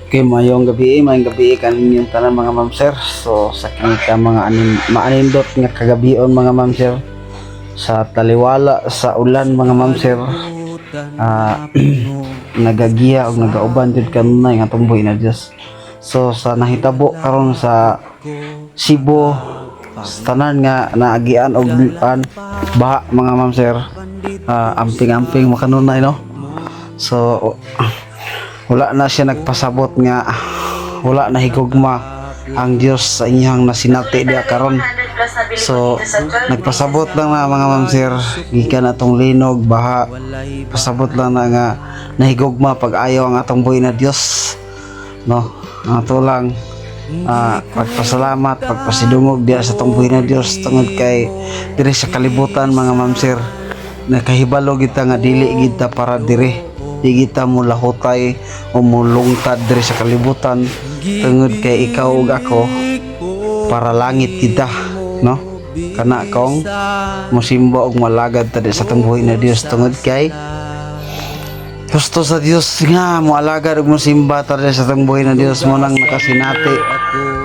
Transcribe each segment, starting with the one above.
Okay, mayong gabi kaninyong tanan, mga ma'am sir. So sa kini ka mga anin, maanindot nga kagabion, mga ma'am sir. Sa taliwala sa ulan, mga ma'am sir. Nagagiya og nagauban jud kanunay nga atong buhi na Dios. So sa nahitabo karon sa Cebu, sa tanan nga naagian og an baha, mga ma'am sir. Amping-amping makanunay, no. So wala na siya nagpasabot nga wala na higugma ang Dios sa inyong nasinati diya karon. So nagpasabot lang na, mga ma'am sir, gikan atong linog, baha, pasabot lang na nga nahigugma pag ayaw ang atong buhi na Dios, no? Ang ato lang pagpasalamat, pagpasidungog diya sa atong buhi na Dios tungod kay diri sa kalibutan, mga ma'am sir, nakahibalo kita nga dili kita para diri, di kita mo lahutay o mulungtad diri sa kalibutan tungod kay ikaw ug ako para langit kita, no? Kana kong musimba og malagad ta di sa atong buhi na Dios tungod kay gusto sa Dios nga moalagad ug mosimba ta di sa atong buhi na Dios. Mo nang nakasinati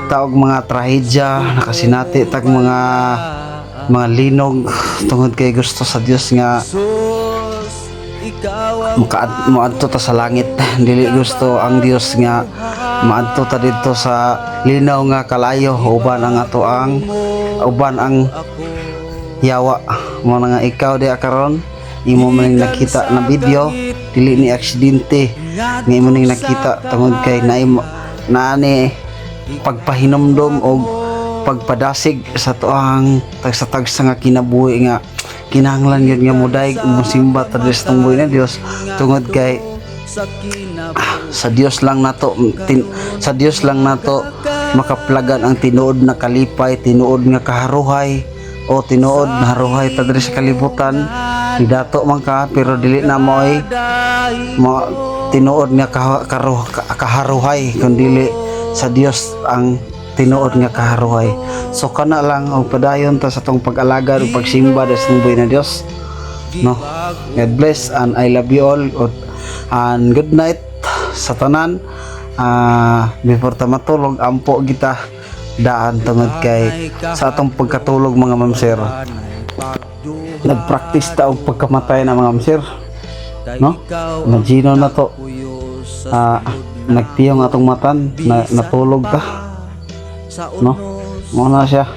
ta og mga trahedya, nakasinati tag mga linog tungod kay gusto sa Dios nga moadto ta sa langit. Dili gusto ang Dios nga maadto ta didto sa linaw nga kalayo uban ang ato ang uban ang yawa. Mo na nga ikaw di karon imo man ning nakita na video, dili ni aksidente nga imo ning nakita tungod kay naimo naani pagpahinumdom og pagpadasig sa tuang tagsa-tagsa nga kinabuhi nga kinahanglan gyud nga modayeg, mosimba ta diri sa atong buhi na Dios tungod kay sa Dios lang nato makaplagan ang tinuod na kalipay, tinuod nga kaharuhay o tinuod na haruhay ta diri sa kalibutan. Didato man ka pero dili na mo ay mo tinuod nga kaharuhay kun dili sa Dios ang tinuod nga kaharuhay. So kana lang og padayon ta sa atong pag-alagad ug pagsimba sa atong buhi na Dios, no? God bless and I love you all and good night sa tanan. Before ta matulog, ampo kita daan tungod kay sa atong pagkatulog, mga ma'am sir, nagpractice ta og pagkamatay na, mga ma'am sir, no? Imagine na to, nagtiyong atong matan na natulog ta, no? Mo na siya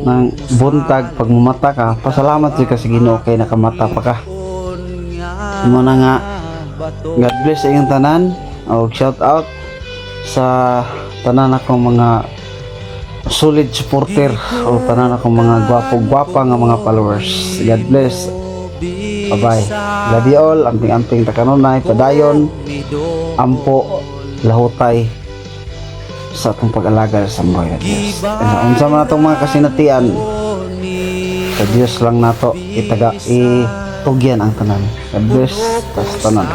nang buntag pag mumata ka, pasalamat jud ka sa Ginoo kay nakamata pa ka. Mo na nga God bless sa inyong tanan og shout out sa tanan akong mga solid supporter o tanan akong mga gwapo-gwapa nga mga followers. God bless. Bye bye. Love you all. Amping-amping ta kanunay, padayon, ampo, lahutay sa atong pag-alaga sa buhay na Diyos. Unsa man atong mga kasinatian, sa Diyos lang nato itaga itugyan ang tanan. God bless tas tanan.